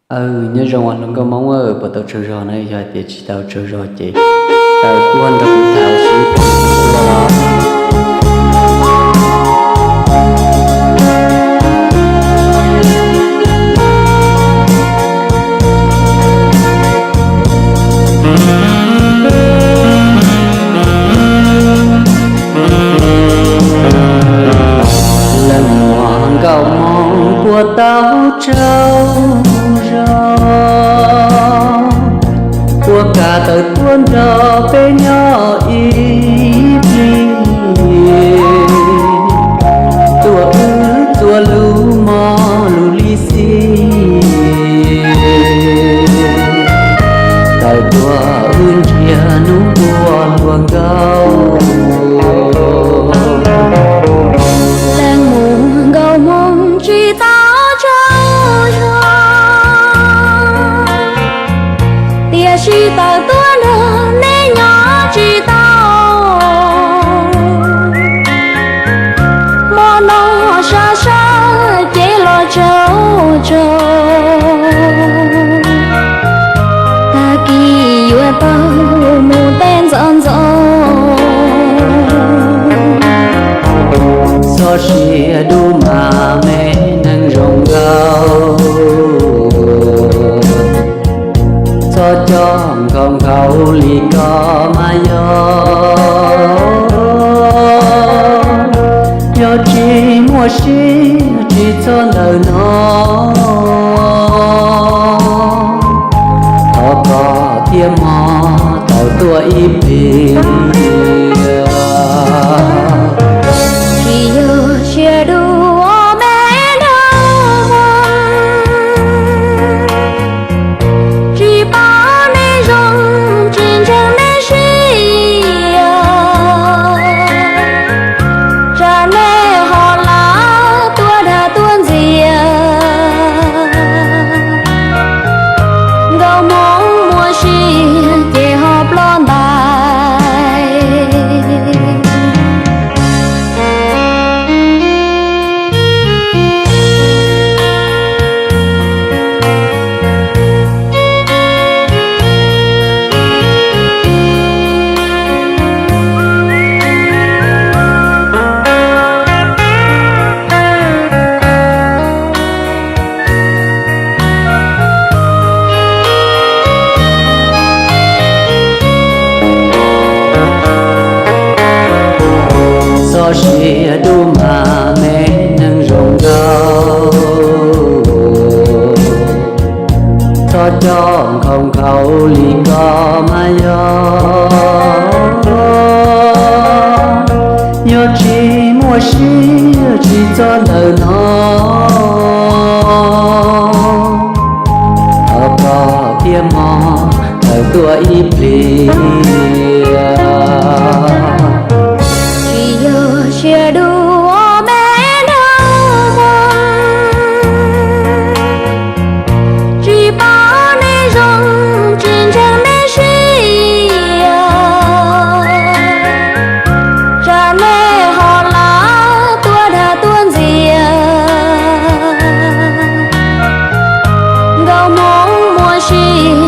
Nyob zoo os hluas nkauj Hmoob, puas tau tsaug zog na? Yog hais tias tsis tau tsaug zog ces tawm tuaj nrog kuv tham ua si. Leej muam nkauj Hmoob puas tau tsaug zog, puas kam tawm tuaj nrog peb nyob ib pliag, tuaj wb txuas lub mos lus li xij, tawm tuaj wb nrhiav hnub tuaj hluas nkauj. Leej muam nkauj Hmoob tsis tau tsaug zog, tiam sis tawm tuaj nrog neb nyob tsis tau. Hmo no sab sab ces los tsaug tsaug, tag kis yuav tau mus tej ntxov ntxov. Txhob siab dub mas me neeg zoo nkauj, txhob coj nkhaus nkhaus li ko mas yog. Yog tsis muaj siab tsis txhob ntawm no, thov koj thiaj mog tawm tuaj ib pliag. Tsis yog siab dub me nraug, tsis paub neb zoo tsis ntseeg neb siab, tsam neb ho lav tuaj dag tuaj ntxias. Nkauj Hmoob muaj sia ces ho ploj ntais. Txhob siab dub mas me neeg zoo nkauj, txhob coj nkhaus nkhaus li ko mas yog. Yog tsis muaj siab tsis txhob ntawm no, thov koj thiaj mog tawm tuaj ib pliag. Tsis yog siab dub me nraug, tsis paub neb zoo tsis ntseeg neb siab, tsam neb ho lav tuaj dag tuaj ntxias. Nkauj Hmoob muaj sia